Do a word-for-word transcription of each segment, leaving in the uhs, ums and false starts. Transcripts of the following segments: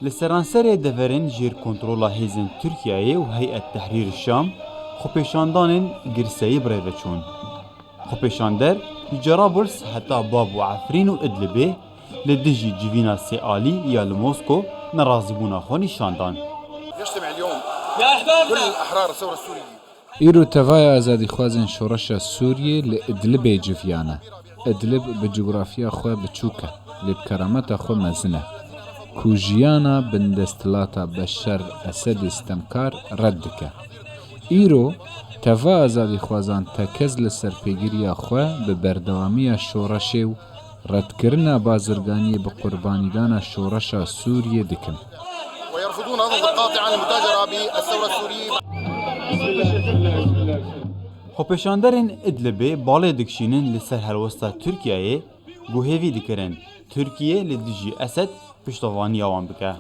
Li seranserê deverên jêr kontrola hêzên Tirkiyeyê û Heyet Tehrîr Şam xwepêşandanên girseyî bi rê ve çûn. Xwepêşander ji Cerabuls heta Bab û Efrîn û Idlibê li dijî civîna sêalî ya li Mosko nerazîbûna xwe nîşan dan. يجتمع اليوم كل أحرار الثورة السورية. Îro tevaya azadîxwazên şoreşa Sûriyê li Idlibê civiyane. Idlib bi cografya xwe biçûk e, lê bi kerameta xwe mezin e, ku jiyana bindesthilata Beşar Esedê stemkar red dike. Îro teva azadîxwazan tekez li ser pêgiriya xwe bi berdewamiya şoreşê û redkirina bazirganiyê bi qurbanîdana şoreşa Sûriyê dikin. ويرفضون رفضا قاطعا المتاجرة بالثورة السورية. Xwepêşanderên Idlibê balê dikişînin li ser helwesta Tirkiyeyê, ku hêvî dikirin Tirkiye li dijî Esed piştevaniya wan bike.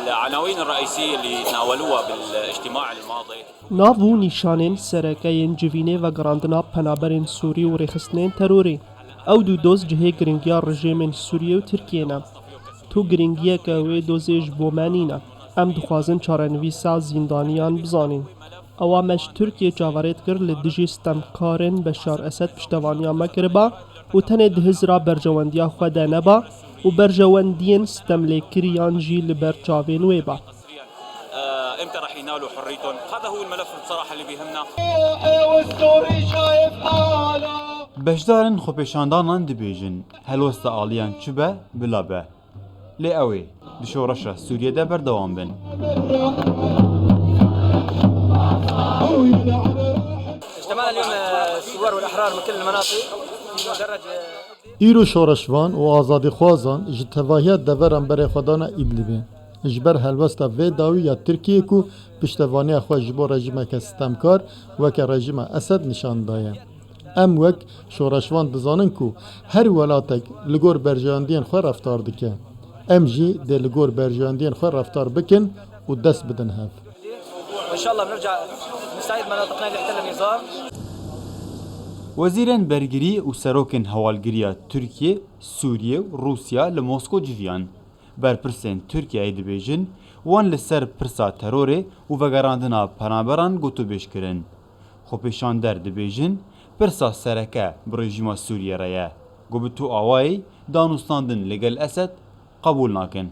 العناوين الرئيسية اللي تناولوها بالاجتماع الماضي. Nav û nîşanên sereke yên civînê vegerandina penaberên Sûrî û rêxistinên terorê. Ew du doz cihê giringiya rejêmên Sûriyê û Tirkiyê ne. Tu giringiyeke wê dozê ji bo me nîne. Em dixwazin çarenivîsa zîndaniyan bizanîn. Ewa me ji Tirkiyê çaverê dikir li dijî stemkarên Beşar Esed piştevaniya me kiriba û tenê di hizra berjewendiya xwe de neba û berjewendiyên stemlêkiriyan jî li ber çavên wê ba. آه، امتى رح ينالوا حريتهم؟ هذا هو الملف بصراحة اللي بيهمنا. Beşdarên xwepêşandanan dibêjin, helwesta aliyan çi be, bila be. Lê ew ê di şoreşa Sûriyê de berdewam bin. اجتمعنا اليوم، آه، الثوار والأحرار من كل المناطق. مدرج، آه، Îro şoreşvan û azadîxwazan ji tevahiya deveran berê xwe dane Îdlibê. Ji ber helwesta vê dawî ya Tirkiyê ku piştevaniya xwe ji bo rejîmeke stemkar weke rejîma Esed nîşan daye. Em wek şoreşvan dizanin ku her welatek li gor berjewendiyên xwe reftar dike. Em jî dê li gor berjewendiyên xwe reftar bikin û dest bidin hev. وإن شاء الله بنرجع نستعيد مناطقنا اللي احتل النظام. Wezîrên bergirî û serokên hewalgiriya Tirkiye, Sûriye û Rûsya li Mosko civiyan. Berpirsên Tirkiyeyê dibêjin, wan li ser pirsa terorê û vegerandina penaberan gotûbêj kirin. Xwepêşander dibêjin, pirsa sereke bi rejîma Sûriyê re ye. Ku bi tu awayî danûstandin li gel Esed qebûl nakin.